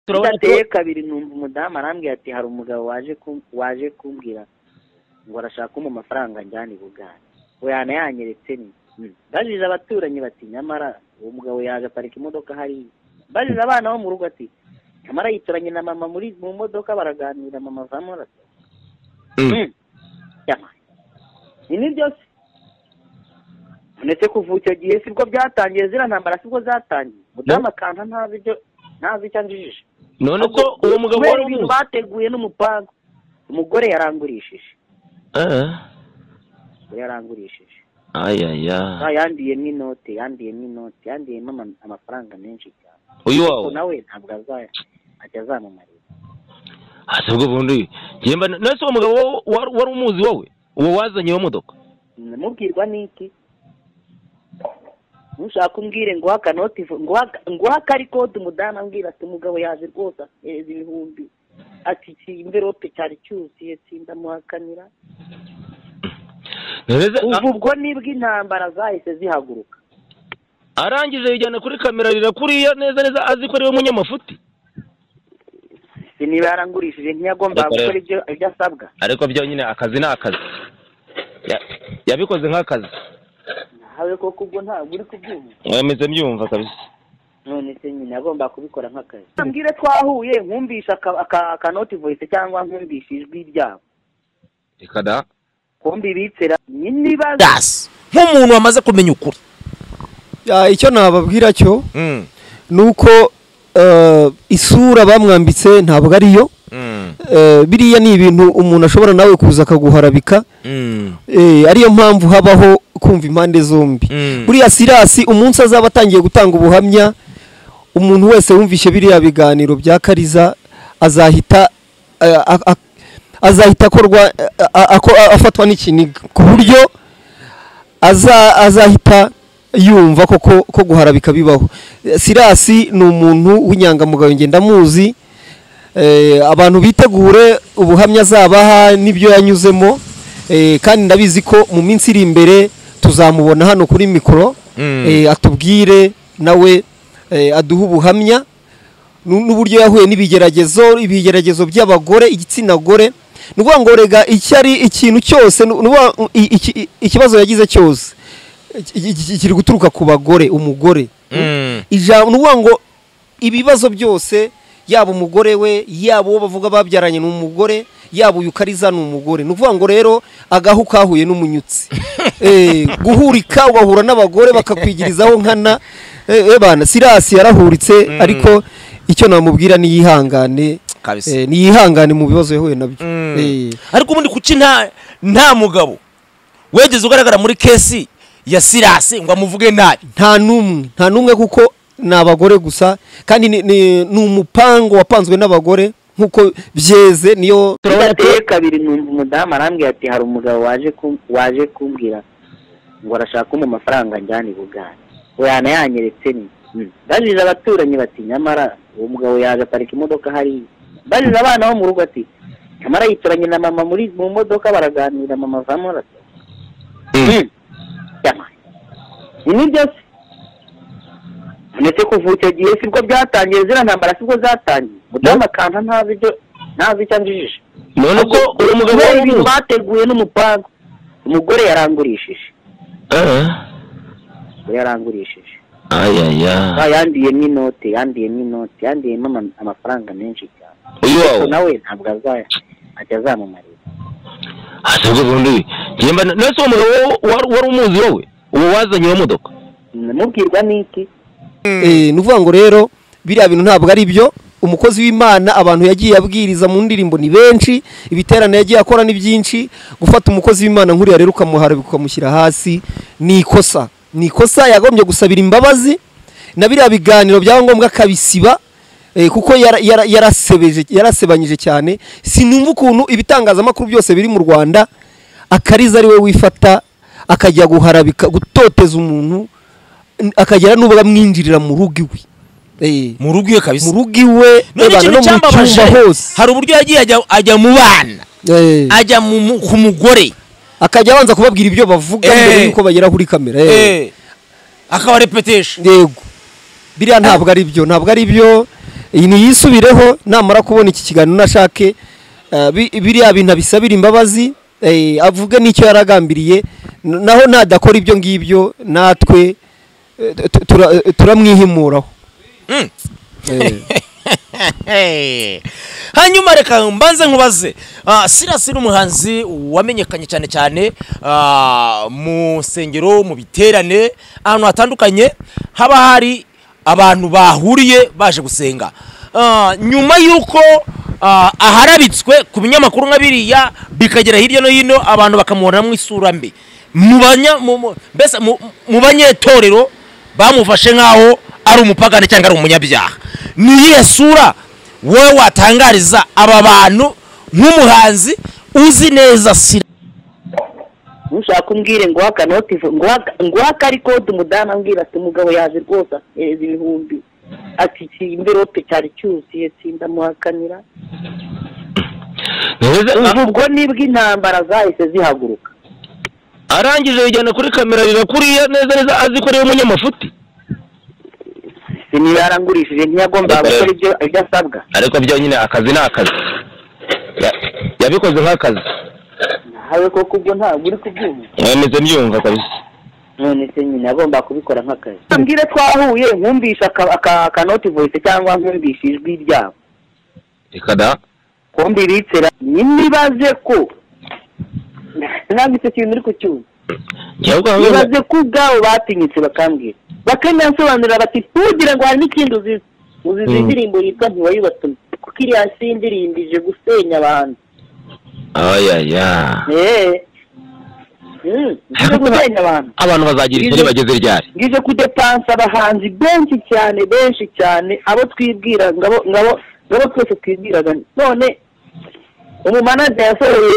Bidateye kabiri numva umudamu arambwira ati hari umugabo waje kumbwira ngo arashaka kumpa amafaranga njyana i Bugande. We yanayanyeretse ni. Mbajije abaturanyi bati nyamara uwo mugabo yaje aparika imodoka hariya. Mbajije abana bo mu rugo ati nyamara yicaranye na mama muri mu modoka baraganira, mama avamo arasohoka. Ni nibyo se? Ndetse kuva icyo gihe sibwo byatangiye, ziriya ntambara sibwo zatangiye. Mudamu akanta ntazi ibyo, ntazi icyo anjijije. None ko uwo mugabo wari ibintu bateguye n'umupango, umugore yarangurishije. Umugore yarangurishije. Yandiyemo inote, yandiyemo amafaranga menshi cyane. Uyu wawe nawe ntabwo ajya azamumarira. Ase ubwo bundi yemba nese uwo mugabo wari umuzi wowe, uwo wazanye iyo modoka? Namubwirwa n'iki? Nushaka umbwire ngo akanoti ngo akari code, umudamu ambwira ati umugabo yaje rwose ahereza ibihumbi, ati iki envelope cyari cyuzuye, sindamuhakanira. Ubu ubwo nibwo intambara zahise zihaguruka. Arangije yijyana kuri kamera rira kuriya neza neza azi ko ari we munyamafuti. Niba yarangurishije ntiyagomba gukora ibyo asabwa. Ariko byo nyine akazi ni akazi. Yabikoze nk'akazi. Nawe koko ubwo ntabwo uri kubyumva. Mwemeze mbyumva kabisa. None se nyine agomba kubikora nk'akazi. Mbwire twahuye nkumvisha akanoti voice cyangwa nkumvisha ijwi ryabo. Reka da. Kumbi bitsera niba nk'umuntu wamaze kumenya ukuri. Icyo nababwira cyo nuko isura bamwambitse ntabwo ariyo. Biriya ni ibintu umuntu ashobora nawe kuza akaguharabika. Ariyo mpamvu habaho kumva impande zombi. Buriya Sirasi umunsi azaba atangiye gutanga ubuhamya, umuntu wese wumvishe biriya biganiro bya Kariza azahita akorwa afatwa n'ikiniga, ku buryo azahita yumva koko ko guharabika bibaho. Sirasi ni umuntu w'inyangamugayo, nge ndamuzi. Abantu bitegure ubuhamya azabaha n'ibyo yanyuzemo, kandi ndabizi ko mu minsi iri imbere tuzamubona hano kuri mikoro, atubwire nawe aduhe ubuhamya n'uburyo yahuye n'ibigeragezo, ibigeragezo by'abagore, igitsina gore. Ni ukuvuga ngo rega icyo ari ikintu cyose, ikibazo yagize cyose kiri guturuka ku bagore, umugore. Ni ukuvuga ngo ibibazo byose, yaba umugore we, yaba uwo bavuga babyaranye ni umugore, yaba uyu Kariza ni umugore. Ni ukuvuga ngo rero agahu kahuye n'umunyutsi. Guhurika ugahura n'abagore bakakwigirizaho nkana. Bana Sirasi yarahuritse, ariko icyo namubwira ni yihangane. Ni yihangane mu bibazo yahuye nabyo. Ariko ubundi kuki nta mugabo wegeze ugaragara muri kesi ya Sirasi ngo amuvuge nabi? Nta n'umwe kuko ni abagore gusa, kandi ni umupango wapanzwe n'abagore nkuko byeze. Niyo bidateye kabiri numva umudamu arambwira ati hari umugabo waje kumbwira ngo arashaka kumpa amafaranga njyana i Bugande. We yanayanyeretse ni. Mbajije abaturanyi bati nyamara uwo mugabo yaje aparika imodoka hariya. Mbajije abana bo mu rugo ati nyamara yicaranye na mama muri mu modoka baraganira, mama avamo arasohoka. Ni nibyo se? Ndetse kuva icyo gihe sibwo byatangiye, ziriya ntambara sibwo zatangiye. Mudamu akanta ntazi icyo anjijije. None ko uwo mugabo wari ibintu bateguye n'umupango, umugore yarangurishije. Umugore yarangurishije. Yandiyemo inote, yandiyemo amafaranga menshi cyane. Uyu wawe nawe ntabwo ajya azamumarira. Ase ubwo bundi yemba nese uwo mugabo wari umuzi wowe, uwo wazanye iyo modoka? Namubwirwa n'iki? Ni ukuvuga ngo rero biriya bintu ntabwo ari byo. Umukozi w'Imana abantu yagiye abwiriza mu ndirimbo ni benshi, ibiterane yagiye akora ni byinshi. Gufata umukozi w'Imana nkuriya rero ukamuharabika ukamushyira hasi ni ikosa. Ni ikosa, yagombye gusabira imbabazi na biriya biganiro byaba ngombwa akabisiba, kuko yarasebanyije cyane. Sinumva ukuntu ibitangazamakuru byose biri mu Rwanda Akariza ari we wifata akajya guharabika, gutoteza umuntu, akagera n'ubwo amwinjirira mu rugo iwe. Mu rugo iwe kabisa. Mu rugo iwe, no mu cyumba hose. Hari uburyo yagiye ajya mu bana, ajya ku mugore, akajya abanza kubabwira ibyo bavuga mbere yuko bagera kuri kamera. Akabarepetesha. Yego. Biriya ntabwo ari byo, ntabwo ari byo. Niyisubireho, namara kubona iki kiganiro nashake biriya bintu abisabira imbabazi, avuge n'icyo yaragambiriye. Naho nadakora ibyo ngibyo natwe turamwihimuraho. Hanyuma reka mbanze nkubaze, Silas ni umuhanzi wamenyekanye cyane cyane mu nsengero, mu biterane, ahantu hatandukanye haba hari abantu bahuriye baje gusenga. Nyuma y'uko aharabitswe ku binyamakuru nka biriya bikagera hirya no hino, abantu bakamubonamo isura mbi, mu banyetorero bamufashe nk'aho ari umupagani cyangwa ari umunyabyaha. Ni iyihe sura wowe watangariza aba bantu nk'umuhanzi uzi neza Silas? Ntushaka umbwire ngo akanoti ngo akari kode. Umudamu ambwira ati umugabo yaje rwose ahereza ibihumbi, ati iki imverope cyari cyuzuye, sindamuhakanira. Ubwo nibwo intambara zahise zihaguruka. Arangije yijyana kuri kamera rirakuriya neza neza, azi ko ari umunyamafuti. Niba yarangurishije ntiyagomba gukora ibyo asabwa. Ariko byo nyine akazi ni akazi, yabikoze nk'akazi. Nawe koko ubwo ntabwo uri kubyumva? Nkomeze mbyumva kabisa. None se nyine agomba kubikora nk'akazi. Mbwire twahuye nkumvisha akanoti voice cyangwa nkumvisha ijwi ryabo. Reka da. Ko mbibitsera nibaze ko ntabwo icyo kintu uri kucyumva. Nibaze ko ubwabo batinyutse bakambwira, bakanansobanurira bati ntugire ngo hari n'ikindi uzizi, uzizi indirimbo yitwa ntiwayibatumye, kuko iriya si indirimbo ije gusenya abantu. Ayaya. Ije gusenya abantu. Abantu bazagira ishyari bageze ryari? Ngije kudepansa abahanzi benshi cyane, benshi cyane, abo twibwira ngabo twese twibwiraga. None umumanager yasohoye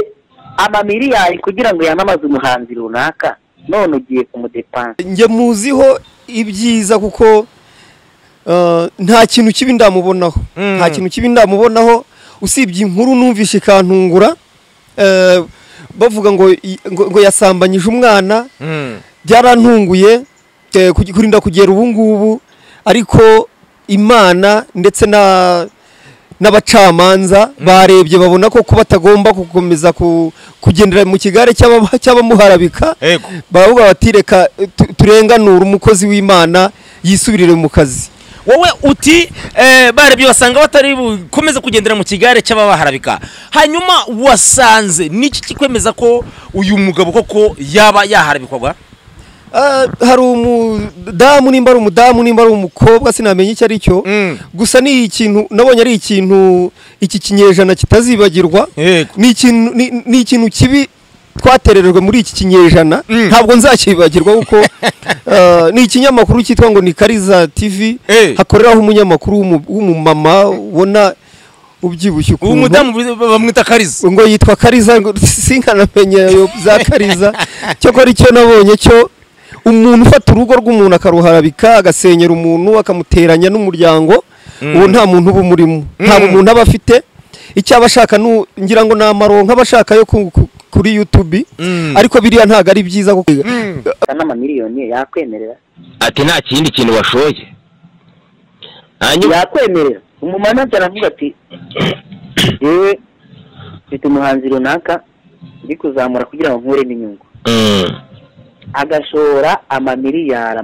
amamiliyari kugira ngo yamamaze umuhanzi runaka, none ugiye kumudepansa. Njye muziho ibyiza kuko nta kintu kibi ndamubonaho. Nta kintu kibi ndamubonaho usibye inkuru numvishe ikantungura, bavuga ngo yasambanyije umwana. Byarantunguye kurinda kugera ubu ngubu, ariko Imana ndetse n'abacamanza barebye babona ko batagomba gukomeza kugendera mu kigare cy'abamuharabika. Baravuga bati reka turenganure umukozi w'Imana yisubirire mu kazi. Wowe uti barebye basanga batari bukomeze kugendera mu kigare cy'ababaharabika. Hanyuma wasanze niki kikwemeza ko uyu mugabo koko yaba yaharabikwaga? Hari umudamu, nimba ari umudamu nimba ari umukobwa sinamenye icyo ari cyo, gusa ni ikintu nabonye ari ikintu iki kinyejana kitazibagirwa. Ni ikintu kibi twatererejwe muri iki kinyejana, ntabwo nzakibagirwa kuko ni ikinyamakuru cyitwa ngo ni Kariza TV, hakoreraho umunyamakuru w'umumama ubona ubyibushye ukuntu. Umudamu bamwita Kariza, ngo yitwa Kariza, ngo sinkanamenye za Kariza. Cyakora icyo nabonye cyo, umuntu ufata urugo rw'umuntu akaruharabika, agasenyera umuntu, akamuteranya n'umuryango, uwo nta muntu uba umurimo, nta muntu aba afite icyo aba ashaka. Ngira ngo ni amaronko aba ashaka yo kuri YouTube, ariko biriya ntabwo ari byiza kuko n'amamiliyoni yakwemerera. Ati nta kindi kintu washoye yakwemerera. Umumanager aravuga ati yewe mfite umuhanzi runaka ndi kuzamura kugira ngo nkuremo inyungu. Agashora amamiliyari,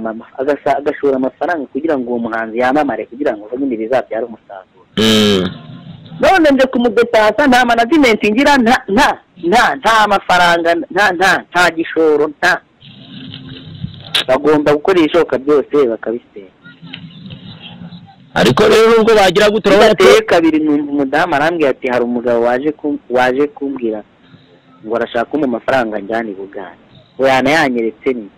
agashora amafaranga kugira ngo uwo muhanzi yamamare, kugira ngo nyine bizabyare umusaruro. None nje kumudepasa nta management ngira, nta nta nta nta mafaranga, nta nta nta gishoro, nta. Bagomba gukora ibishoboka byose bakabisenya. Ariko rero nubwo bagira gute urabona kabiri numva umudamu arambwira ati hari umugabo waje kumbwira ngo arashaka kumpa amafaranga njyane i Bugande. Oyana yanyeretse ni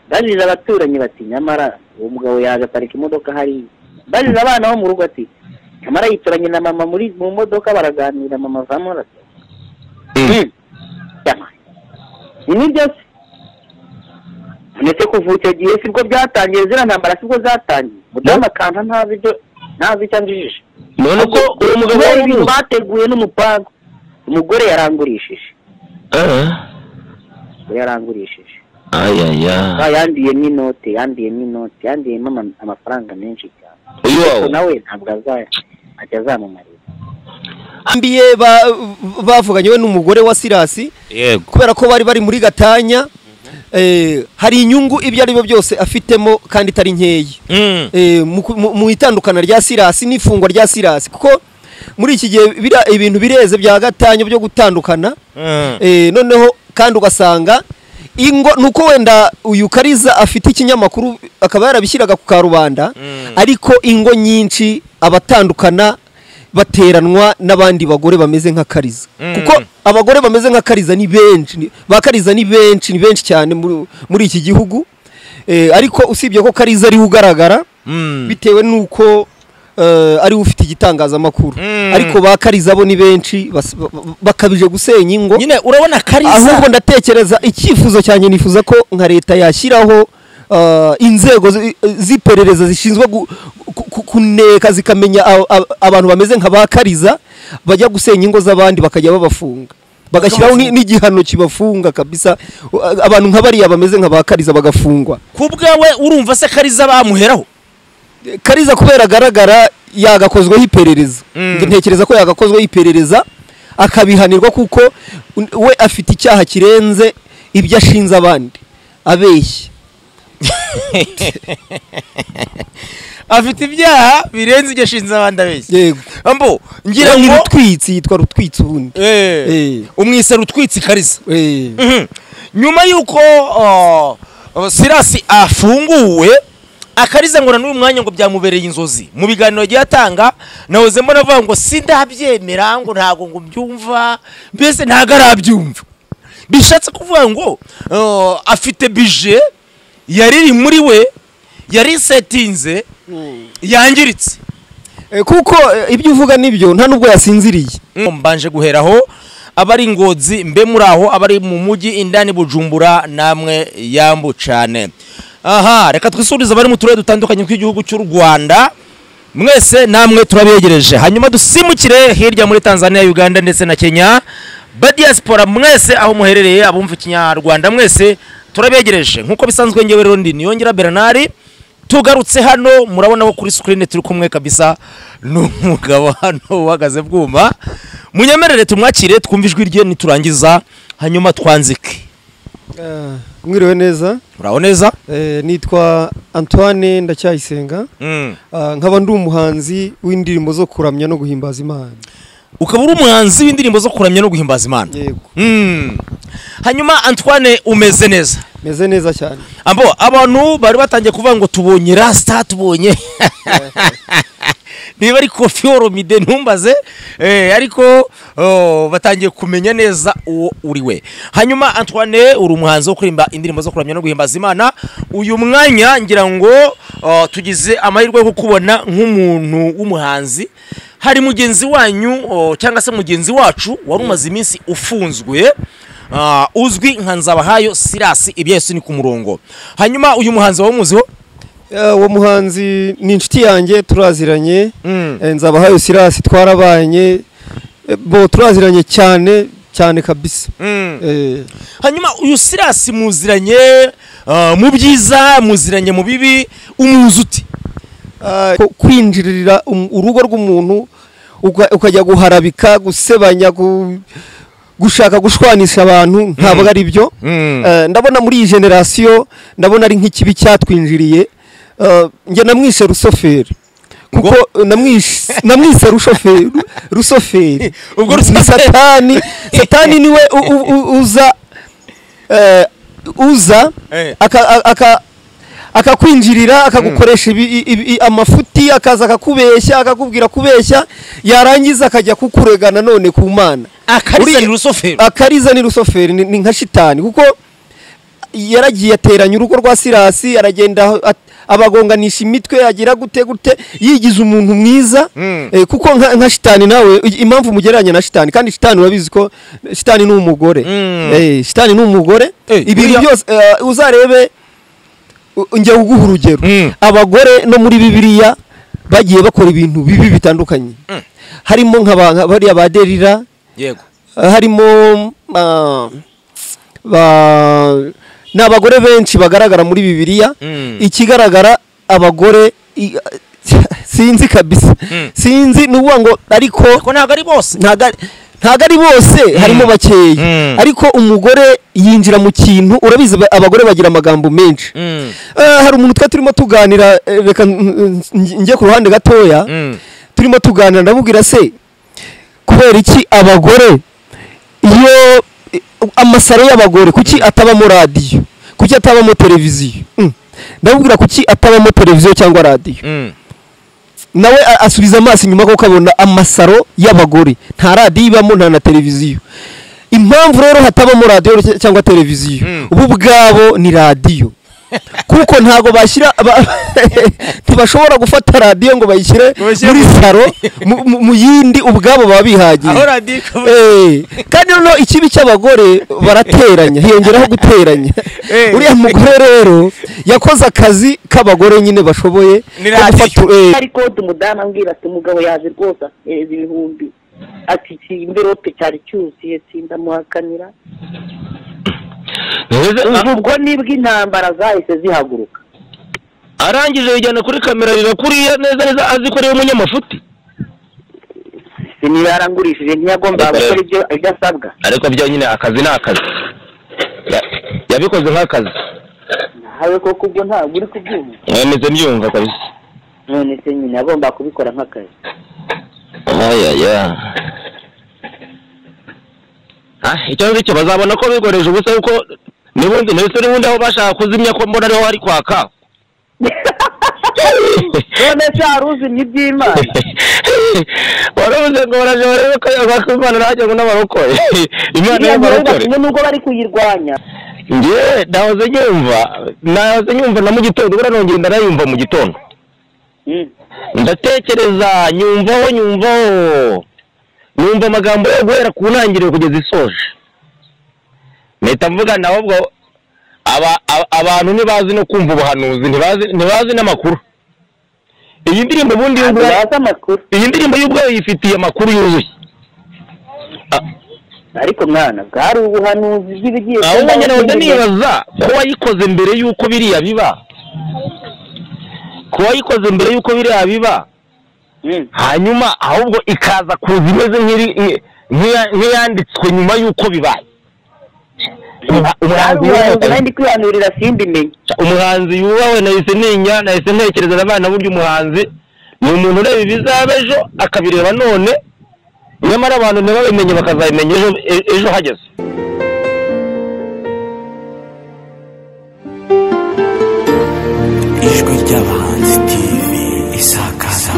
ndajije abaturanyi bati nyamara uwo mugabo yaje aparika imodoka hariya. Ndajije abana bo mu rugo ati nyamara yicaranye na mama muri mu modoka baraganira, mama avamo araseka. Ni byose ndetse kuva icyo gihe sibwo byatangiye, ziriya ntambara sibwo zatangiye. Mudamu akanta ntazi ibyo, ntazi icyo anjijije. None ko uwo mugabo ibintu bateguye n'umupango, umugore yarangurishije. Yarangurishije. Ayaya. Yandiyemo inote, yandiyemo inote, yandiyemo amafaranga menshi cyane. Uyu wawe nawe ntabwo azaya. Ntacyo azamumarira. Mbiye bavuganye we n'umugore wa Sirasi. Yego. Kubera ko bari muri gatanya, hari inyungu ibyo ari byo byose afitemo kandi itari nkeya. Mu itandukana rya Sirasi n'ifungwa rya Sirasi, kuko muri iki gihe ibintu bireze bya gatanya byo gutandukana. Noneho kandi ugasanga ingo nuko wenda uyu Kariza afite ikinyamakuru akaba yarabishyiraga ku karubanda, ariko ingo nyinshi abatandukana bateranwa n'abandi bagore bameze nka Kariza. Kuko abagore bameze nka Kariza ni benshi, ba Kariza ni benshi, ni benshi cyane muri iki gihugu. Ariko usibye ko Kariza ari ugaragara bitewe nuko ari ufite igitangazamakuru, ariko ba Kariza bo ni benshi bakabije gusenya ingo. Nyine urabona Kariza, ahubwo ndatekereza icyifuzo cyanjye nifuza ko nka leta yashyiraho inzego z'iperereza zishinzwe kuneka, zikamenya abantu bameze nka ba Kariza bajya gusenya ingo z'abandi bakajya babafunga, bagashyiraho n'igihano kibafunga kabisa. Abantu nka bariya bameze nka ba Kariza bagafungwa. Kubwawe urumva se Kariza bamuheraho? Kariza kubera agaragara yagakozweho iperereza. Ntekereza ko yagakozweho iperereza akabihanirwa, kuko we afite icyaha kirenze ibyo ashinze abandi abeshya. Afite ibyaha birenze ibyo ashinze abandi abeshya. Yego. Ambo ngira ngo Rutwitsi yitwa Rutwitsi ubundi. Umwise Rutwitsi Kariza. Nyuma yuko Sirasi afunguwe, Akariza ngo n'uyu mwanya ngo byamubereye inzozi. Mu biganiro yagiye atanga nahoze mbona avuga ngo sindabyemera, ngo ntago ngo mbyumva, mbese ntago arabyumva. Bishatse kuvuga ngo afite bije yariri muri we, yari setinze yangiritse. Kuko ibyo uvuga nibyo, nta nubwo yasinziriye. Mbanje guheraho abari Ngozi mbe muri aho, abari mu mujyi indani Bujumbura namwe yambu cyane. Aha, reka twisurize abari mu turere dutandukanye tw'igihugu cy'u Rwanda, mwese namwe turabegereje. Hanyuma dusimukire hirya muri Tanzania, Uganda ndetse na Kenya. Ba diaspora mwese aho muherereye, abumva ikinyarwanda mwese turabegereje. Nkuko bisanzwe ngewe rero ndi Niyongira Bernard, tugarutse hano murabona ko kuri screen turi kumwe kabisa n'umugabo hano uhagaze bwuma. Munyemerere tumwakire twumve ijwi rye niturangiza hanyuma twanzike. Mwiriwe neza. Muraho neza. Nitwa Antoine Ndacyayisenga. Nkaba ndi umuhanzi w'indirimbo zo kuramya no guhimbaza Imana. Ukaba uri umuhanzi w'indirimbo zo kuramya no guhimbaza Imana. Yego. Hanyuma Antoine umeze neza? Meze neza cyane. Ambo abantu bari batangiye kuvuga ngo tubonye rasta, tubonye niba ari Koffi Olomide ntumbaze, ariko batangiye kumenya neza uwo uri we. Hanyuma Antoine uri umuhanzi wo kuririmba indirimbo zo kuramya no guhimbaza Imana. Uyu mwanya ngira ngo tugize amahirwe yo kukubona nk'umuntu w'umuhanzi. Hari mugenzi wanyu cyangwa se mugenzi wacu wari umaze iminsi ufunzwe, uzwi nka Nzabahayo Sirasi, ibya Yesu ni ku murongo. Hanyuma uyu muhanzi wamuziho? Uwo muhanzi ni inshuti yanjye, turaziranye. Nzabahayo Sirasi twarabanye, bo turaziranye cyane cyane kabisa. Hanyuma uyu Sirasi muziranye mu byiza, muziranye mu bibi, umuzi ute? Kwinjirira urugo rw'umuntu ukajya guharabika, gusebanya, gushaka gushwanisha abantu ntabwo ari byo. Ndabona muri iyi generation ndabona ari nk'ikibi cyatwinjiriye. Njye namwishe rusoferi, kuko namwise rushoferi, rusoferi. Ubwo Satani, Satani niwe uza akakwinjirira, akagukoresha amafuti, akaza akakubeshya, akakubwira kubeshya, yarangiza akajya kukurega nanone ku Mana. Akariza ni rusoferi. Akariza ni rusoferi, ni nka shitani, kuko yaragiye ateranya urugo rwa Sirasi, aragenda abagonganisha imitwe, agira gute gute, yigize umuntu mwiza. Kuko nka shitani nawe, impamvu mugereranya na shitani, kandi shitani urabizi ko shitani ni umugore. Shitani ni umugore. Ibintu byose uzarebe, njye uguha urugero, abagore no muri Bibiliya bagiye bakora ibintu bibi bitandukanye. Harimo nka bariya ba Delila. Yego. Harimo n'abagore benshi bagaragara muri Bibiliya. Ikigaragara abagore Sinzi kabisa, sinzi nuvuga ngo ariko ntabwo ari bose, ntabwo ari bose, harimo bakeya. Ariko umugore yinjira mu kintu, urabizi abagore bagira amagambo menshi. Hari umuntu twa turimo tuganira, reka njye ku ruhande gatoya, turimo tuganira ndamubwira se kubera iki abagore iyo amasaro y'abagore kuki atabamo radio, kuki atabamo televiziyo? Ndamubwira kuki atabamo televiziyo cyangwa radio. Nawe asubiza amaso inyuma kuko abona amasaro y'abagore nta radio ibamo nta na televiziyo. Impamvu rero hatabamo radio cyangwa televiziyo, ubu ubwabo ni radio, kuko ntago bashyira ntibashobora gufata radio ngo bayishyire muri saro mu yindi, ubwabo baba bihagiye. Kandi noneho ikibi cy'abagore barateranya, hiyongeraho guteranya. Uriya mugore rero yakoze akazi k'abagore nyine bashoboye. Ariko umudamu ambwira ati umugabo yaje rwose ibihumbi ati imberope cyari cyuzuye sindamuhakanira. Ubwo nibwo intambara zahise zihaguruka. Arangije yijyana kuri kamera birakuriye neza neza azi ko ari umunyamafuti. Niba yarangurishije ntiyagomba gukora ibyo asabwa. Ariko byo nyine akazi ni akazi, yabikoze nk'akazi. Nawe koko ubwo ntabwo uri kubyumva? Nkomeze mbyumva kabisa. None se nyine agomba kubikora nk'akazi. Ayaya. Icyo ngicyo bazabona ko bigoreje ubusa, kuko nibundi ndetse n'ubundi aho bashaka kuzimya ko mbona ariho hari kwaka. None se haruzimye iby'Imana? Waravuze ngo baraje barebe ko Imana irahagera ngo n'abarokore. Imana y'abarokore nubwo bari kuyirwanya. Njye nahoze nyumva na mu gitondo, buriya nongera ndanayumva mu gitondo. Ndatekereza nyumvaho numva amagambo yo guhera ku ntangiriro kugeza isoje. Mpita mvuga nawe ubwo abantu ntibazi no kumva ubuhanuzi, ntibazi n'amakuru. Iyi ndirimbo ubundi iyi ndirimbo y'ubwayo yifitiye amakuru yuzuye. Ariko mwana bwari ubuhanuzi bw'ibigiye. Ahubwo njye nahoze nibaza ko wayikoze mbere y'uko biriya biba, ko wayikoze mbere y'uko biriya biba, hanyuma ahubwo ikaza kuza imeze nk'iyanditswe nyuma y'uko bibaye. Umuhanzi yubahwe nahise ntinya, nahise ntekereza abana burya umuhanzi ni umuntu ureba ibizaba ejo akabireba none, nyamara abantu ntibabimenye bakazabimenya ejo hageze. Ijwi ry'Abahanzi TV isakaza.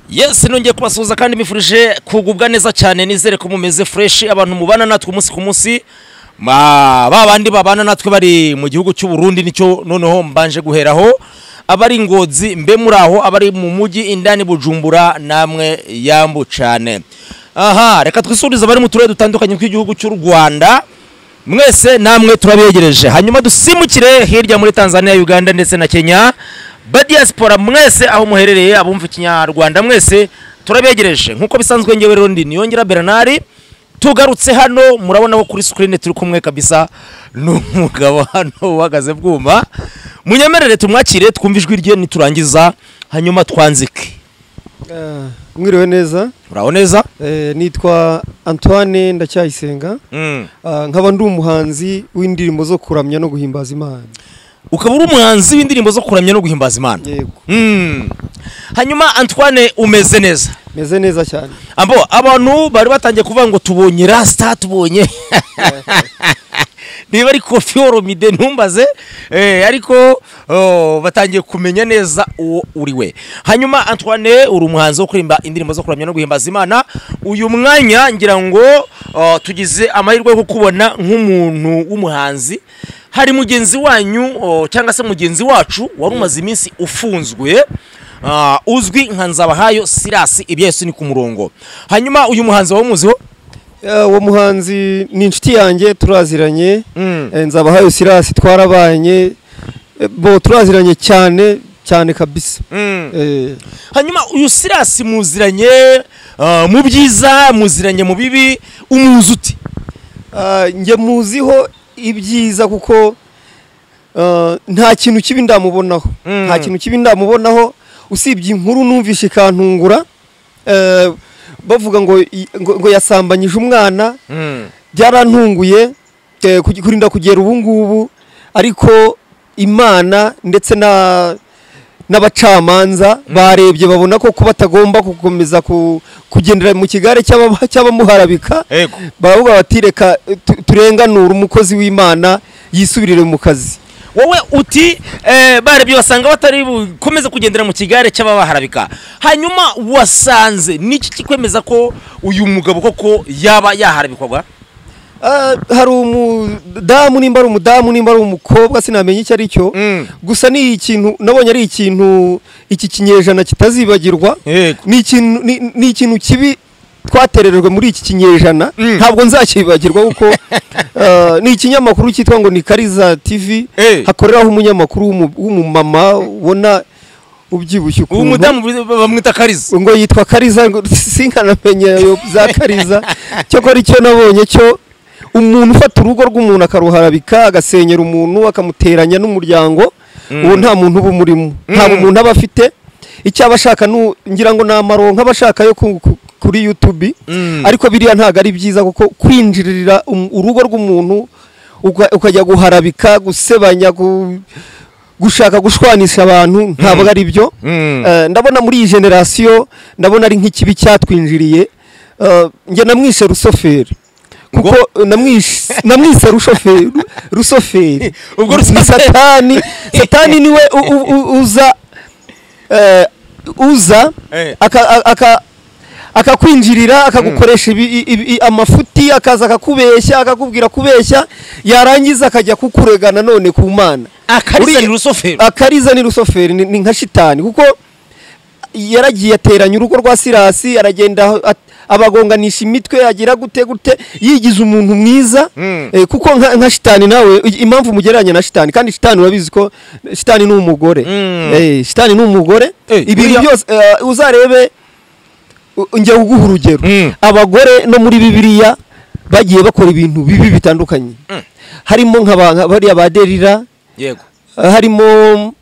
Yes, nongeye kubasuhuza kandi mifurije kugubwa neza cyane, nizere ko mumeze fresh. Abantu mubana natwe umunsi ku munsi, ba bandi babana natwe bari mu gihugu cy'u Burundi nicyo noneho mbanje guheraho, abari Ngozi mbe muraho, abari mu mujyi indani Bujumbura namwe yambu cyane. Aha, reka twisurize abari mu turere dutandukanye tw'igihugu cy'u Rwanda, mwese namwe turabegereje. Hanyuma dusimukire hirya muri Tanzania, Uganda ndetse na Kenya. Ba diaspora mwese aho muherereye, abumva ikinyarwanda mwese turabegereje. Nkuko bisanzwe ngewe rero ndi Niyongira Bernard, tugarutse hano murabona ko kuri screen turi kumwe kabisa n'umugabo hano uhagaze bwuma. Munyemerere tumwakire twumve ijwi rye niturangiza hanyuma twanzike. Mwiriwe neza? Muraho neza? Nitwa Antoine Ndacyayisenga. Nkaba ndi umuhanzi w'indirimbo zo kuramya no guhimbaza Imana. Ukaba uri umuhanzi w'indirimbo zo kuramya no guhimbaza Imana. Yego. Hanyuma Antoine umeze neza? Meze neza cyane. Ambo abantu bari batangiye kuvuga ngo tubonye rasta, tubonye niba ari Koffi Olomide ntumbaze, ariko batangiye kumenya neza uwo uri we. Hanyuma Antoine uri umuhanzi wo kuririmba indirimbo zo kuramya no guhimbaza Imana. Uyu mwanya ngira ngo tugize amahirwe yo kukubona nk'umuntu w'umuhanzi. Hari mugenzi wanyu cyangwa se mugenzi wacu wari umaze iminsi ufunzwe, uzwi nka Nzabahayo Silas, ibya Yesu ni ku murongo. Hanyuma uyu muhanzi wawe umuziho? Uwo muhanzi ni inshuti yanjye, turaziranye. Nzabahayo Silas twarabanye, bo turaziranye cyane cyane kabisa. Hanyuma uyu Silas muziranye mu byiza, muziranye mu bibi, umuzi ute? Njye muziho ibyiza kuko Nta kintu kibi ndamubonaho, nta kintu kibi ndamubonaho usibye inkuru numvishe ikantungura, bavuga ngo yasambanyije umwana. Byarantunguye kurinda kugera ubu ngubu, ariko Imana ndetse n'abacamanza barebye babona ko kuba batagomba gukomeza kugendera mu kigare cy'abamuharabika. Baravuga bati reka turenganure umukozi w'Imana yisubirire mu kazi. Wowe uti barebye basanga batari bukomeze kugendera mu kigare cy'ababaharabika. Hanyuma wasanze niki kikwemeza ko uyu mugabo koko yaba yaharabikwaga? Hari umudamu, nimba ari umudamu nimba ari umukobwa sinamenye icyo ari cyo, gusa ni ikintu nabonye ari ikintu iki kinyejana kitazibagirwa. Ni ikintu kibi twatererejwe muri iki kinyejana, ntabwo nzakibagirwa kuko ni ikinyamakuru cyitwa ngo ni Kariza TV, hakoreraho umunyamakuru w'umumama ubona ubyibushye ukuntu. Umudamu bamwita Kariza, ngo yitwa Kariza, ngo sinkanamenye za Kariza. Cyakora icyo nabonye cyo, umuntu ufata urugo rw'umuntu akaruharabika, agasenyera umuntu, akamuteranya n'umuryango, uwo nta muntu uba umurimo, nta muntu aba afite icyo aba ashaka, ngira ngo ni amaronko aba ashaka yo kuri YouTube. Ariko biriya ntabwo ari byiza, kuko kwinjirira urugo rw'umuntu ukajya guharabika, gusebanya, gushaka gushwanisha abantu, ntabwo ari byo. Ndabona muri iyi generasiyo, ndabona ari nk'ikibi cyatwinjiriye. Njye namwishe rusoferi, kuko namwise rushoferi, rusoferi ubwo ni Satani. Satani niwe uza akakwinjirira, akagukoresha amafuti, akaza akakubeshya, akakubwira kubeshya, yarangiza akajya kukurega nanone ku Mana. Akariza ni rusoferi, Akariza ni rusoferi, ni nka shitani, kuko yaragiye ateranya urugo rwa Sirasi, aragenda abagonganisha imitwe, agira gute gute, yigize umuntu mwiza. Kuko nka shitani nawe, impamvu mugereranya na shitani, kandi shitani urabizi ko shitani ni umugore. Shitani ni umugore. Ibintu byose uzarebe, njye uguha urugero, abagore no muri Bibiliya bagiye bakora ibintu bibi bitandukanye, harimo nka bariya ba Delila, yego, harimo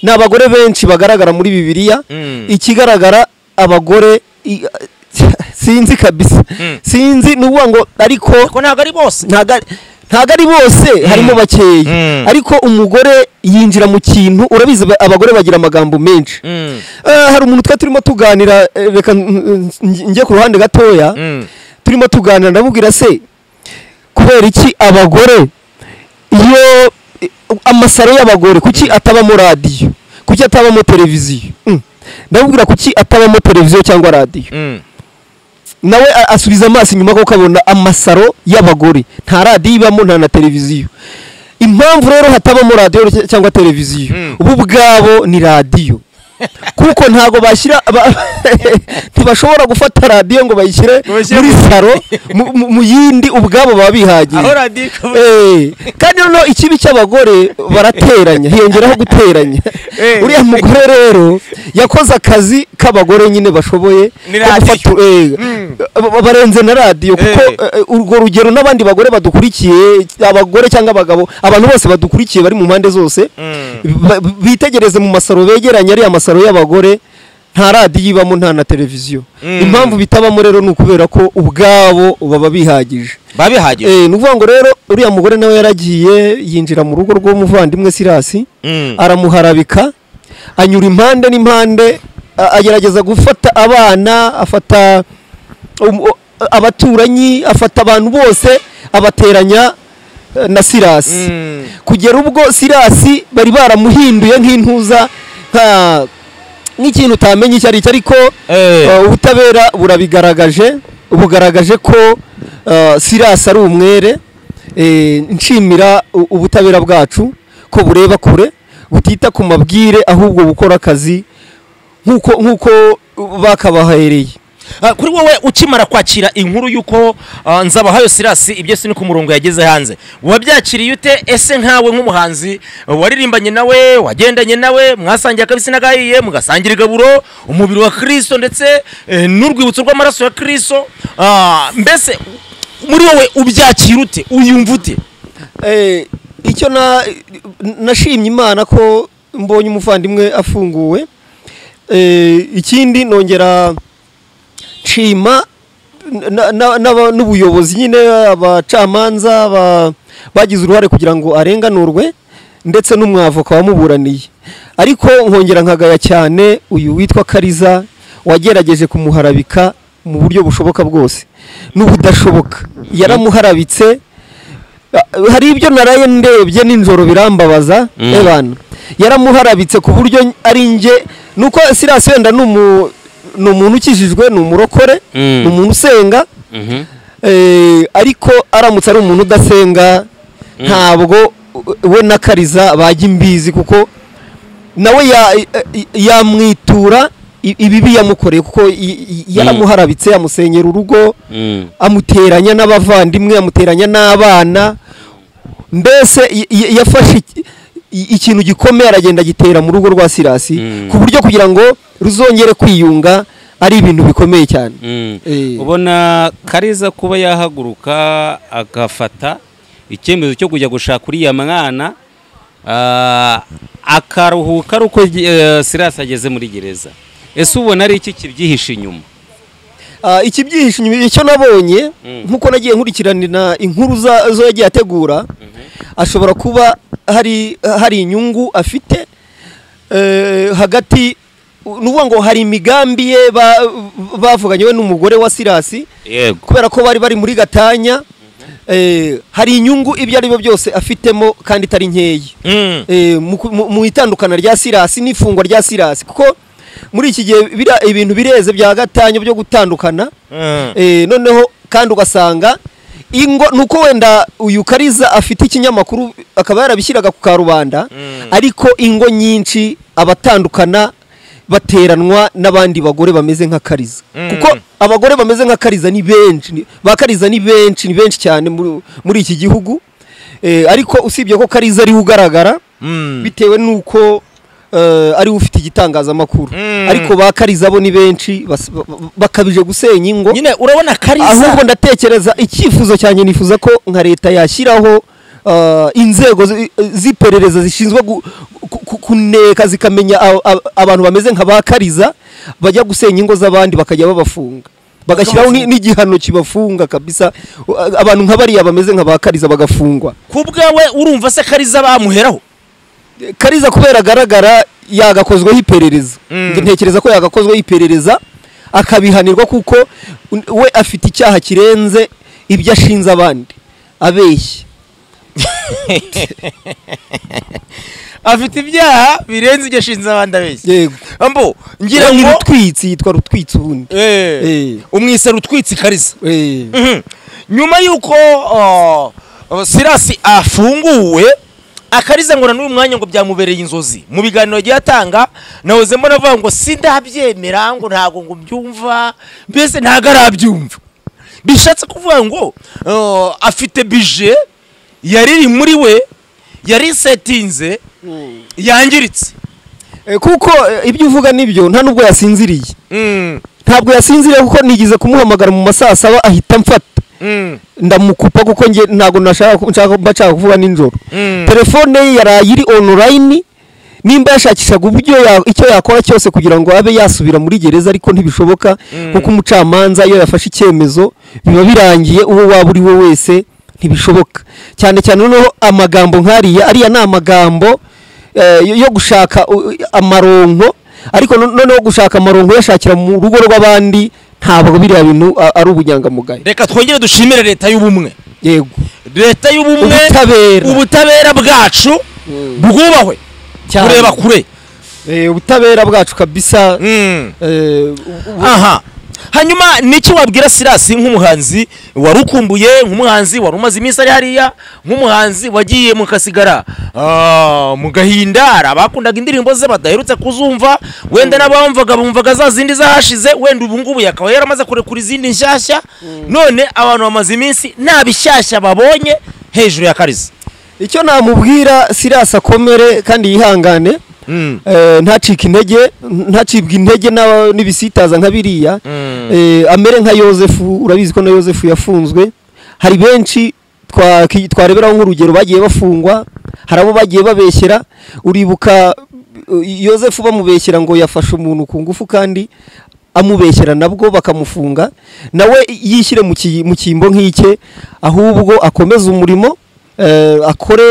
ni abagore benshi bagaragara muri Bibiliya. Ikigaragara abagore sinzi kabisa, sinzi nuvuga ngo, ariko ntabwo ari bose, ntabwo ari bose, harimo bakeya. Ariko umugore yinjira mu kintu, urabizi abagore bagira amagambo menshi. Hari umuntu twa turimo tuganira, reka njye ku ruhande gatoya, turimo tuganira ndamubwira se kubera iki abagore iyo amasaro y'abagore kuki atabamo radiyo, kuki atabamo televiziyo? Ndamubwira kuki atabamo televiziyo cyangwa radiyo, nawe asubiza amaso inyuma kuko abona amasaro y'abagore nta radiyo ibamo, nta na televiziyo. Impamvu rero hatabamo radiyo cyangwa televiziyo, ubu ubwabo ni radiyo, kuko ntago bashyira, ntibashobora gufata radiyo ngo bayishyire muri saro mu yindi, ubwabo baba bihagiye. Kandi noneho ikibi cy'abagore barateranya, hiyongeraho guteranya. Uriya mugore rero yakoze akazi k'abagore nyine bashoboye, barenze na radiyo, kuko urwo rugero n'abandi bagore badukurikiye, abagore cyangwa abagabo, abantu bose badukurikiye bari mu mpande zose, bitegereze mu masaro begeranye ariya masaro y'abagore, nta radiyo ibamo, nta na televiziyo. Impamvu bitabamo rero ni ukubera ko ubwabo baba bihagije, babihagije. Ni ukuvuga ngo rero uriya mugore nawe yaragiye yinjira mu rugo rw'umuvandimwe Sirasi, aramuharabika, anyura impande n'impande, agerageza gufata abana, afata abaturanyi, afata abantu bose, abateranya na Sirasi, kugera ubwo Sirasi bari baramuhinduye nk'intuza, nk'ikintu utamenye icyo ari cyo. Ariko ubutabera burabigaragaje, bugaragaje ko Sirasi ari umwere. Nshimira ubutabera bwacu ko bureba kure, butita ku mabwire, ahubwo bukora akazi nk'uko bakabahereye. Kuri wowe ukimara kwakira inkuru y'uko Nzabahayo Sirasi ibyo si ku murongo yageze hanze, wabyakiriye ute? Ese nkawe nk'umuhanzi waririmbanye nawe, wagendanye nawe, mwasangiye akabisi n'agahiye, mugasangira igaburo, umubiri wa Kristo ndetse n'urwibutso rw'amaraso ya Kristo, mbese muri wowe ubyakira ute, uyumva ute? Icyo nashimye Imana ko mbonye umuvandimwe afunguwe. Ikindi nongera nshima n'ubuyobozi nyine, abacamanza bagize uruhare kugira ngo arenganurwe, ndetse n'umwavoka wamuburaniye. Ariko nkongera nkagaya cyane uyu witwa Kariza wagerageje kumuharabika mu buryo bushoboka bwose n'ubudashoboka. Yaramuharabitse. Hari ibyo naraye ndebye nijoro birambabaza. Ebana yaramuharabitse ku buryo ari nge nuko Silas wenda ni umuntu ukijijwe, ni umurokore, ni umuntu usenga, ariko aramutse ari umuntu udasenga ntabwo we na Kariza bajya imbizi, kuko nawe yamwitura ibibi yamukoreye, kuko yaramuharabitse, amusenyera urugo, amuteranya n'abavandimwe, amuteranya n'abana, mbese yafashe ikintu gikomeye aragenda gitera mu rugo rwa Silas, ku buryo kugira ngo ruzongere kwiyunga ari ibintu bikomeye cyane. Ubona Kariza kuba yahaguruka agafata icyemezo cyo kujya gushaka uriya mwana, akaruhuka ari uko Silas ageze muri gereza, ese ubona ari iki kibyihishe inyuma? Ikibyihishe inyuma icyo nabonye, nkuko nagiye nkurikiranira inkuru zo yagiye ategura, ashobora kuba hari inyungu afite hagati, nuvuga ngo hari imigambi ye bavuganye we n'umugore wa Silas, kubera ko bari muri gatanya. Hari inyungu ibyo ari byo byose afitemo kandi itari nkeya mu itandukana rya Silas n'ifungwa rya Silas, kuko muri iki gihe ibintu bireze bya gatanya byo gutandukana. Noneho kandi ugasanga ingo nuko wenda uyu Kariza afite ikinyamakuru akaba yarabishyiraga ku karubanda, ariko ingo nyinshi abatandukana bateranwa n'abandi bagore bameze nka Kariza, kuko abagore bameze nka Kariza ni benshi, ba Kariza ni benshi, ni benshi cyane muri iki gihugu. Ariko usibye ko Kariza ari ugaragara bitewe nuko ari ufite igitangazamakuru, ariko ba Kariza bo ni benshi bakabije gusenya ingo nyine. Urabona Kariza, ahubwo ndatekereza icyifuzo cyanjye, nifuza ko nka leta yashyiraho inzego z'iperereza zishinzwe kuneka, zikamenya abantu bameze nka ba Kariza bajya gusenya ingo z'abandi bakajya babafunga, bagashyiraho n'igihano kibafunga kabisa, abantu nka bariya bameze nka ba Kariza bagafungwa. Kubwawe urumva se Kariza bamuheraho? Kariza kubera agaragara yagakozweho iperereza, ntekereza ko yagakozweho iperereza akabihanirwa, kuko we afite icyaha kirenze ibyo ashinze abandi abeshya. Afite ibyaha birenze ibyo ashinze abandi abeshya. Yego. Ambo ngira ngo Rutwitsi yitwa Rutwitsi ubundi. Umwise Rutwitsi Kariza. Nyuma yuko Silas afunguwe, Akariza ngo n'uyu mwanya ngo byamubereye inzozi. Mu biganiro yagiye atanga nahoze mbona avuga ngo sindabyemera, ngo ntago ngo mbyumva, mbese ntago arabyumva. Bishatse kuvuga ngo afite bije yari muri we, yari setinze yangiritse. Kuko ibyo uvuga nibyo, nta nubwo yasinziriye. Ntabwo yasinziriye kuko nigize kumuhamagara mu masaha saba ahita mfata. Ndamukupa kuko nge ntago nashaka kuvuga nijoro. Telefone ye yaraye iri online, nimba yashakishaga uburyo icyo yakora cyose kugira ngo abe yasubira muri gereza, ariko ntibishoboka kuko umucamanza iyo yafashe icyemezo biba birangiye, uwo waba uri we wese ntibishoboka. Cyane cyane noneho amagambo nkariya, ariya ni amagambo yo gushaka amaronko, ariko noneho gushaka amaronko yashakira mu rugo rw'abandi, ntabwo biriya bintu ari ubunyangamugayo. Reka twongere dushimire leta y'ubumwe. Yego, leta y'ubumwe, ubutabera bwacu bwubahwe, kureba kure ubutabera bwacu kabisa. Aha. Hanyuma niki wabwira Silas nk'umuhanzi warukumbuye, nk'umuhanzi wari umaze iminsi ari hariya, nk'umuhanzi wagiye mu kasigara mu gahinda, abakundaga indirimbo ze badaherutse kuzumva, wenda n'abamvaga bumvaga za zindi zahashize, wenda ubu ngubu yakaba yaramaze kurekura izindi nshyashya, none abantu bamaze iminsi nta bishyashya babonye hejuru ya Kariza. Icyo namubwira Silas akomere kandi yihangane, ntacike intege, ntacibwe intege n'ibisitaza nka biriya, amere nka Yosefu. Urabizi ko na Yosefu yafunzwe, hari benshi twareberaho nk'urugero bagiye bafungwa, hari abo bagiye babeshyera. Uribuka Yosefu bamubeshyera ngo yafashe umuntu ku ngufu kandi amubeshyera nabwo bakamufunga. Nawe yishyire mu cyimbo nk'icye, ahubwo akomeze umurimo, akore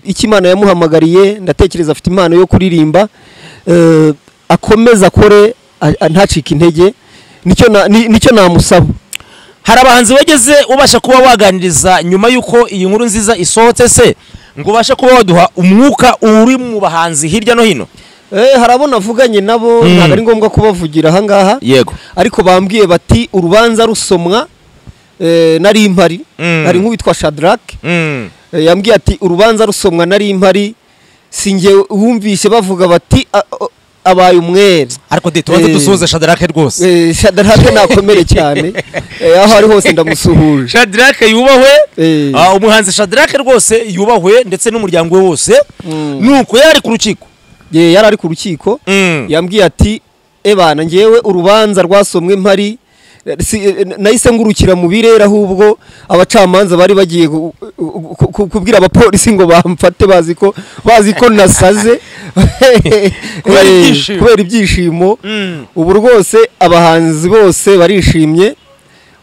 icyo Imana yamuhamagariye. Ndatekereza afite impano yo kuririmba, akomeze akore, ntacike intege. Nicyo namusaba. Hari abahanzi bageze ubasha kuba waganiriza nyuma y'uko iyi nkuru nziza isohotse se, ngo ubashe kuba waduha umwuka uri mu bahanzi hirya no hino? Hari abo navuganye nabo, ntabwo ari ngombwa kubavugira aha ngaha. Yego. Ariko bambwiye bati urubanza rusomwa nari mpari. Hari nk'uwitwa Shadrack, yambwiye ati urubanza rusomwa nari mpari, sinjye wumvise bavuga bati abaye umwere. Ariko de tubanze dusuhuze Shadrack rwose. Shadrack nakomere cyane, aho ari hose ndamusuhuje. Shadrack yubahwe, umuhanzi Shadrack rwose yubahwe ndetse n'umuryango we wose. Nuko yari ku rukiko. Yari ari ku rukiko, yambwiye ati ebana ngewe urubanza rwasomwe mpari, nahise ngurukira mu birera, ahubwo abacamanza bari bagiye kubwira abapolisi ngo bamfate, bazi ko nasaze kubera ibyishimo. Ubu rwose abahanzi bose barishimye,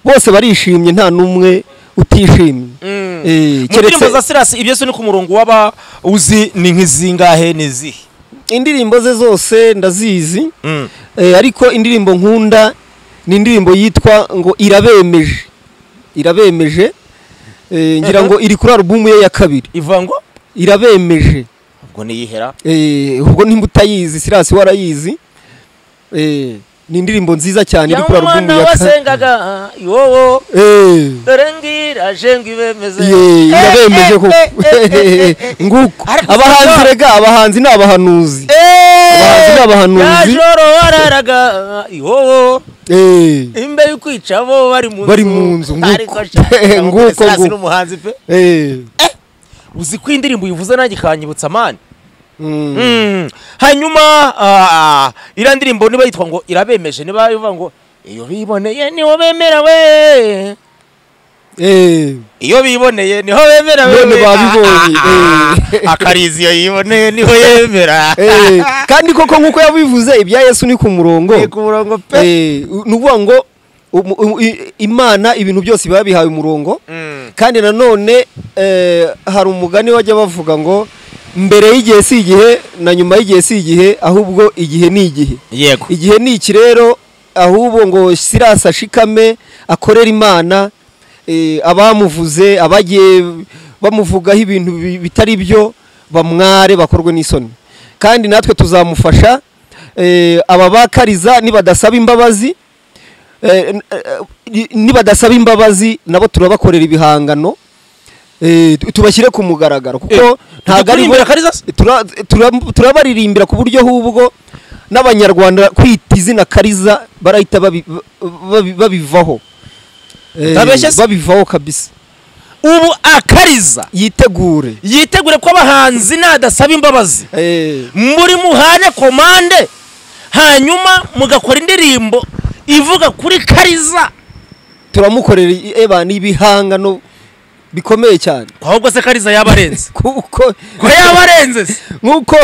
bose barishimye, nta n'umwe utishimye. Indirimbo za Silas ibyo se ni ku murongo waba uzi ni nk'izingahe nizihe? Indirimbo ze zose ndazizi, ariko indirimbo nkunda ni indirimbo yitwa ngo Irabemeje. Irabemeje, ngira ngo iri kuri album ye ya kabiri. Ivuga ngo Irabemeje. Ubwo niyihera? Ubwo nimba utayizi Silas warayizi. Ni indirimbo nziza cyane iri kuri album ya wasengaga iwowo, dore ngira jenga ibemeze. Irabemeje koko. Nguko abahanzi rega, abahanzi ni abahanuzi. Abahanzi ni abahanuzi. Joro wararaga iwowo, imbe yukwica bo bari mu nzu. Nguko Silas ni umuhanzi pe. Uzi ko indirimbo uyivuze nanjye ikanyibutsa mani. Hanyuma iriya ndirimbo niba yitwa ngo Irabemeje, niba ivuga ngo iyo biboneye niho bemera we, iyo biboneye niho bemera we, none babibonye akarizi iyo yiboneye niho yemera. Kandi koko nkuko yabivuze ibya Yesu ni ku murongo, ni ku murongo pe. Nuvuga ngo Imana ibintu byose biba bihawe umurongo. Kandi nanone hari umugani wajya bavuga ngo mbere y'igihe si igihe na nyuma y'igihe si igihe, ahubwo igihe ni igihe. Yego. Igihe ni iki rero, ahubwo ngo Silas ashikame akorera Imana. Abamuvuze, abagiye bamuvugaho ibintu bitari byo, bamware bakorwe n'isoni. Kandi natwe tuzamufasha. Aba bakariza nibadasaba imbabazi, nibadasaba imbabazi nabo turabakorera ibihangano, tubashyire ku mugaragaro, kuko ntago ari turabaririmbira ku buryo ahubwo n'abanyarwanda kwita izina Kariza barahita babivaho. Babivaho kabisa. Ubu Akariza yitegure ko abahanzi nadasaba imbabazi muri muhane komande, hanyuma mugakora indirimbo ivuga kuri Kariza. Turamukorera eba n'ibihangano bikomeye cyane. Ahubwo se Kariza yabarenze? Kuko ko yabarenze se nkuko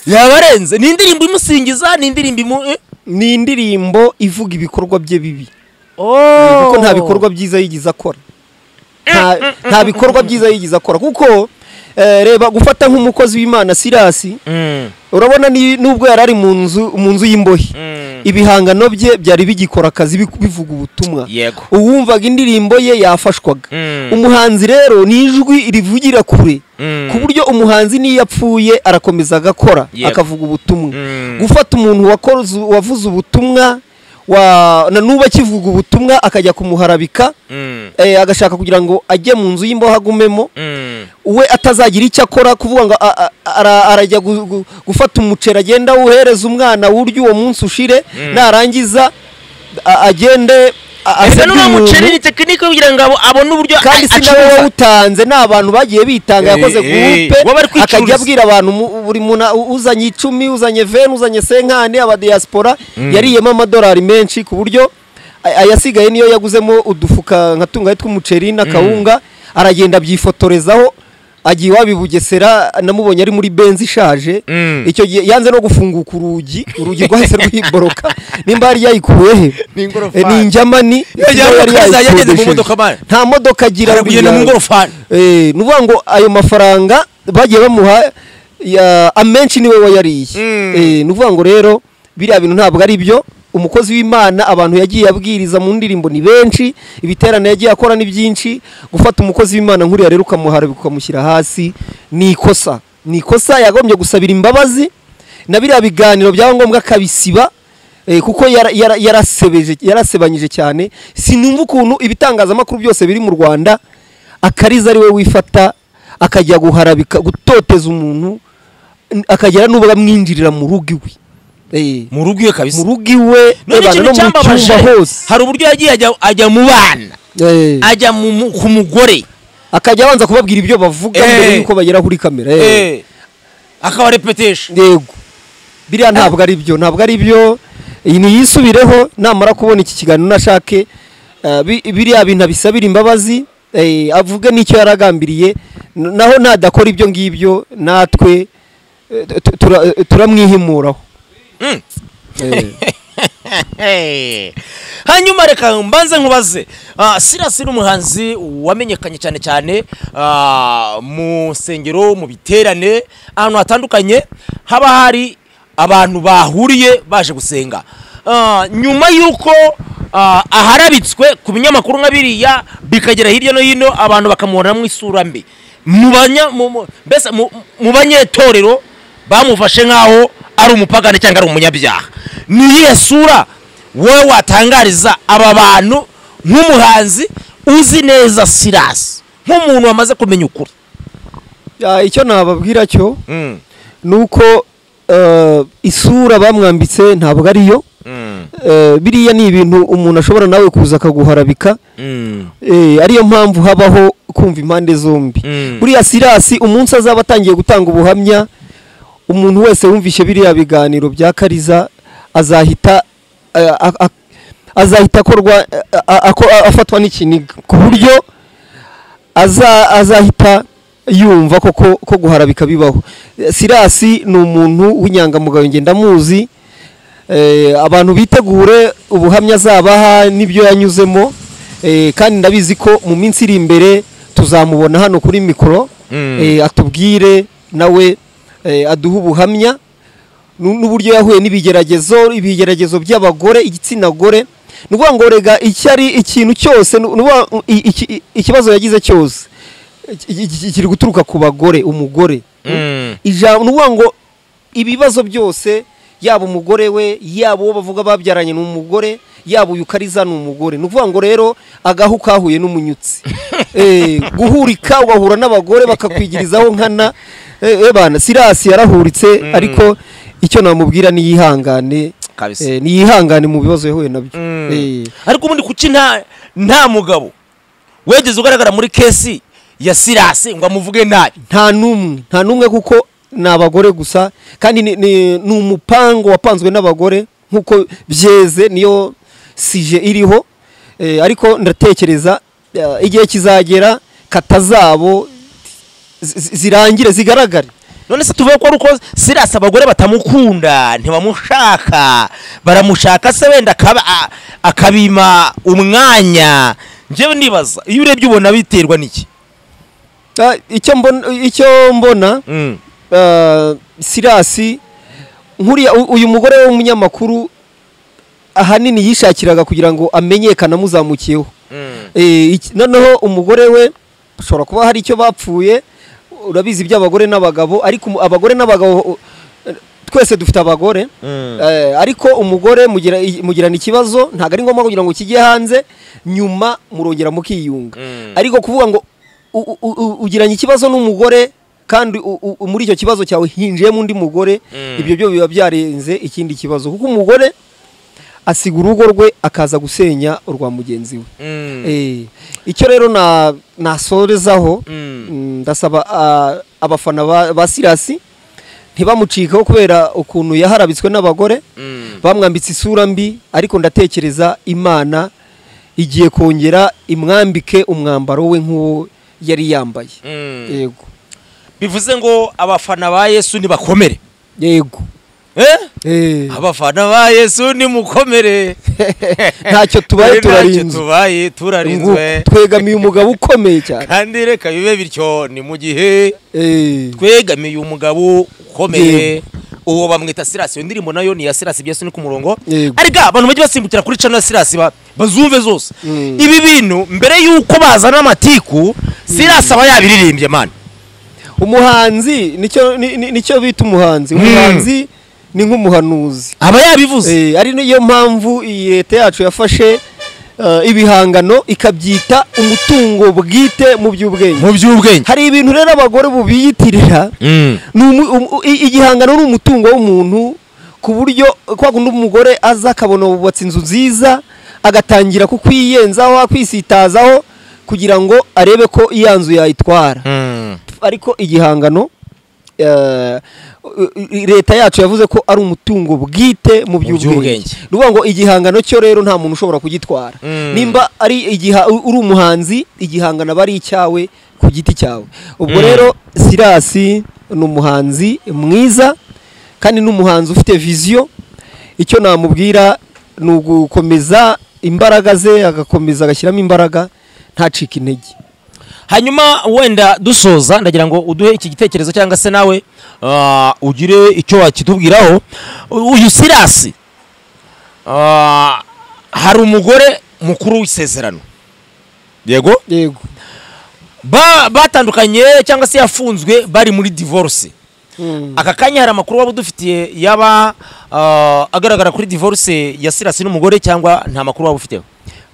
yabarenze. Ni indirimbo imusingiza, ni indirimbo ni indirimbo ivuga ibikorwa bye bibi. Kuko nta bikorwa byiza yigize akora. Nta bikorwa byiza yigize akora. Kuko reba gufata nk'umukozi w'Imana Silas, urabona nubwo yarari mu nzu y'imbohe, ibihangano bye byari bigikora akazi bivuga ubutumwa. Uwumvaga indirimbo ye yafashwaga. Umuhanzi rero ni ijwi rivugira kure, ku buryo umuhanzi niyo yapfuye arakomeza agakora, akavuga ubutumwa. Gufata umuntu wavuze ubutumwa na nuba akivuga ubutumwa akajya kumuharabika, agashaka kugira ngo ajye mu nzu y'imbohe agumemo, we atazagira icyo akora, kuvuga ngo arajya gufata umuceri agenda awuhereza umwana wurya uwo munsi ushire, narangiza agende Ese n'uwo muceri ni tekinike kugira ngo abone uburyo. Kandi si nawe wawutanze, ni abantu bagiye bitanga, yakoze groupe akajya abwira abantu buri muntu uzanye 10, uzanye 20, uzanye 50, aba diaspora yariyemo amadolari menshi, ku buryo Ayasigaye niyo yaguzemo udufuka nka tungaye tw'umuceri n'akawunga, aragenda abyifotorezaho, agiye iwabo i Bugesera, namubonye ari muri Benz ishaje. Icyo gihe yanze no gufunguka urugi, urugi rwahise rwiboroka, nimba yari yayikuye he? Ni ingorofani. Ni injamani. Yajyanye yari Kariza yageze mu yayikodesheje. modoka man. Nta modoka agira. Ari kugenda mu ngorofani. Ni ukuvuga ngo ayo mafaranga bagiye bamuha amenshi niwe wayariye. Ni ukuvuga ngo rero biriya bintu ntabwo ari byo. Umukozi w'Imana abantu yagiye abwiriza mu ndirimbo ni benshi, ibiterane yagiye akora ni byinshi. Gufata umukozi w'Imana nkuriya rero ukamuharabika ukamushyira hasi ni ikosa, ni ikosa. Yagombye gusabira imbabazi na biriya biganiro byaba ngombwa akabisiba, kuko yarasebeje, yarasebanyije cyane. Sinumva ukuntu ibitangazamakuru byose biri mu Rwanda Akariza ari we wifata akajya guharabika, gutoteza umuntu, akagera n'ubwo amwinjirira mu rugo iwe. Mu rugo iwe kabisa. Mu rugo iwe, None ebana, ikintu no mu cyambabaje, cyumba hose. hari uburyo yagiye ajya mu bana, ajya ku mugore, akajya abanza kubabwira ibyo bavuga mbere yuko bagera kuri kamera. Akabarepetesha. Yego, biriya ntabwo ari byo, ntabwo ari byo. Iyi niyisubireho, namara kubona iki kiganiro nashake biriya bintu abisabira imbabazi, avuge n'icyo yaragambiriye. Naho nadakora ibyo ngibyo natwe turamwihimuraho. Hanyuma reka mbanze nkubaze, Silas ni umuhanzi wamenyekanye cyane cyane mu nsengero, mu biterane, ahantu hatandukanye haba hari abantu bahuriye baje gusenga. Nyuma y'uko aharabitswe ku binyamakuru nka biriya bikagera hirya no hino, abantu bakamubonamo isura mbi, mbese mu banyetorero bamufashe nk'aho ari umupagani cyangwa ari umunyabyaha. Ni iyihe sura wowe watangariza aba bantu nk'umuhanzi uzi neza Silas, nk'umuntu wamaze kumenya ukuri? Icyo nababwira cyo ni uko isura bamwambitse ntabwo ariyo. Biriya ni ibintu umuntu ashobora nawe kuza akaguharabika. Ariyo mpamvu habaho kumva impande zombi. Buriya Silas umunsi azaba atangiye gutanga ubuhamya, umuntu wese wumvishe biriya biganiro bya Kariza azahita akorwa, afatwa n'ikiniga, ku buryo azahita yumva koko ko guharabika bibaho. Silas ni umuntu w'inyangamugayo, njye ndamuzi. Abantu bitegure ubuhamya azabaha n'ibyo yanyuzemo, kandi ndabizi ko mu minsi iri imbere tuzamubona hano kuri mikoro, atubwire nawe, aduhe ubuhamya n'uburyo yahuye n'ibigeragezo, ibigeragezo by'abagore, igitsina gore. Ni ukuvuga ngo rega icyo ari ikintu cyose, ni ukuvuga ikibazo yagize cyose kiri guturuka ku bagore, umugore. Ijambo ni ukuvuga ngo ibibazo byose, yaba umugore we, yaba uwo bavuga babyaranye ni umugore, yaba uyu Kariza ni umugore. Ni ukuvuga ngo rero agahu kahuye n'umunyutsi. Guhurika ugahura n'abagore bakakwigirizaho nkana. Bana Silas yarahuritse, ariko icyo namubwira ni yihangane kabisa. Ni yihangane mu bibazo yahuye nabyo. Ariko ubundi kuki nta mugabo wegeze ugaragara muri kesi ya Silas ngo amuvuge nabi? Nta n'umwe, nta n'umwe, kuko ni abagore gusa, kandi ni umupango wapanzwe n'abagore nk'uko byeze, niyo sije iriho. Ariko ndatekereza igihe kizagera kata zabo zirangire, zigaragare. None se tuvuge ko ari uko Silas abagore batamukunda, ntibamushaka, baramushaka se wenda akabima umwanya? Njyewe ndibaza, iyo urebye ubona biterwa n'iki? Icyo mbona, Silas nkuriya uyu mugore w'umunyamakuru ahanini yishakiraga kugira ngo amenyekane amuzamukiyeho. Noneho umugore we ushobora kuba hari icyo bapfuye, urabizi iby'abagore n'abagabo, ariko abagore n'abagabo twese dufite abagore. Ariko umugore mugirana ikibazo, ntabwo ari ngombwa kugira ngo kijye hanze, nyuma murongera mukiyunga. Ariko kuvuga ngo ugiranye ikibazo n'umugore kandi muri icyo kibazo cyawe hinjiyemo undi mugore, ibyo byo biba byarenze ikindi kibazo, kuko umugore asiga urugo rwe akaza gusenya urwa mugenzi we. Icyo rero nasorezaho, ndasaba abafana ba Silas Ntibamucikaho kubera ukuntu yaharabitswe n'abagore, bamwambitse isura mbi, ariko ndatekereza Imana igiye kongera imwambike umwambaro we nk'uwo yari yambaye. Yego. Bivuze ngo abafana ba Yesu nibakomere. Yego. Abafana ba Yesu nimukomere. Ntacyo tubaye turarinzwe. Tubaye turarinzwe. Twegamiye umugabo ukomeye cyane. Kandi reka bibe bityo ni mu gihe twegamiye umugabo ukomeye. Uwo bamwita Silas. Iyo ndirimbo nayo ni ya Silas, Yesu ni ku murongo. Ariko abantu bajye basimbukira kuri channel ya Silas bazumve zose. Ibi bintu mbere yuko bazana amatiku, Silas aba yabiririmbye man. Umuhanzi nicyo bita umuhanzi. Umuhanzi ni nk'umuhanuzi. Aba yabivuze. Ari niyo mpamvu iyi leta yacu yafashe ibihangano ikabyita umutungo bwite mu by'ubwenge. Mu by'ubwenge. Hari ibintu rero abagore bubiyitirira. Igihangano ni umutungo w'umuntu, ku buryo kwa kundi umugore aza akabona bubatse inzu nziza agatangira kukwiyenzaho, akwisitazaho kugira ngo arebe ko iya nzu yayitwara. Ariko igihangano leta yacu yavuze ko ari umutungo bwite mu by'ubwenge. Nuvuga ngo igihangano cyo rero nta muntu ushobora kugitwara. Nimba ari uri umuhanzi, igihangano aba ari icyawe ku giti cyawe. Ubwo rero Silas ni umuhanzi mwiza kandi ni umuhanzi ufite vision. Icyo namubwira ni ugukomeza imbaraga ze, agakomeza agashyiramo imbaraga, ntacike intege. Hanyuma wenda dusoza ndagira ngo uduhe iki gitekerezo cyangwa se nawe ugire icyo wakitubwiraho. Uyu Silas hari umugore mukuru w'isezerano. Yego? Yego. Batandukanye cyangwa se yafunzwe bari muri divorce. Aka kanya hari amakuru waba udufitiye yaba agaragara kuri divorce ya Silas n'umugore, cyangwa nta makuru waba ufiteho?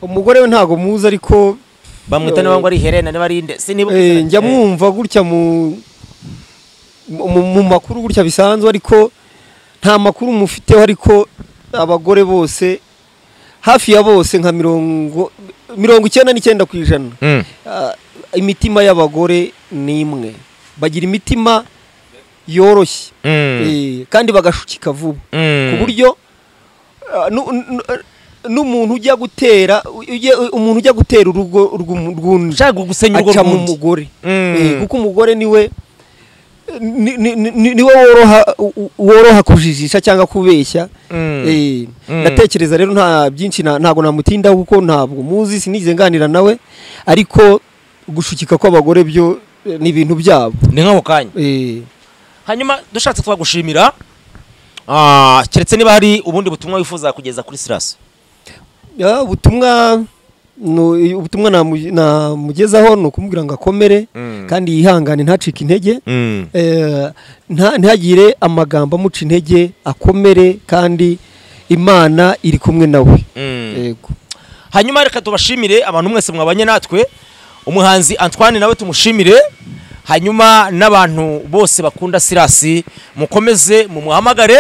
Umugore we ntago muzi, ariko bamwita niba ngo ari Helena niba ari inde sinibuka. Njya mwumva gutya mu makuru gutya bisanzwe, ariko nta makuru mufiteho. Ariko abagore bose hafi ya bose nka 99% imitima y'abagore ni imwe. Bagira imitima yoroshye kandi bagashukika vuba, ku buryo n'umuntu ujya gutera umuntu ujya gutera urugo rw'undi ushaka gusenya urugo aca mu mugore, kuko umugore niwe niwe woroha kujijisha cyangwa kubeshya. Ndatekereza rero nta byinshi ntago namutinda kuko ntabwo muzi, sinigeze nganira nawe, ariko gushukika kw'abagore byo ni ibintu byabo, ni nk'ako kanya. Hanyuma dushatse twagushimira, keretse niba hari ubundi butumwa wifuza kugeza kuri Silas. Ubutumwa namugezaho ni ukumubwira ngo akomere kandi yihangane, ntacike intege, ntagire amagambo amuca intege, akomere kandi Imana iri kumwe nawe. Yego. Hanyuma reka tubashimire abantu mwese mwabanye natwe, umuhanzi Antoine nawe tumushimire, hanyuma n'abantu bose bakunda Silas mukomeze mumuhamagare,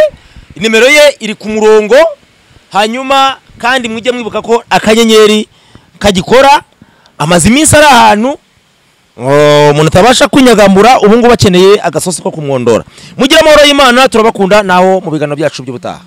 nimero ye iri ku murongo. Hanyuma kandi mujye mwibuka ko akanyenyeri kagikora, amaze iminsi ari ahantu umuntu atabasha kwinyagambura, ubu ngubu akeneye agasosi ko kumwondora. Mugire amahoro y'Imana, turabakunda naho mu biganiro byacu by'ubutaha.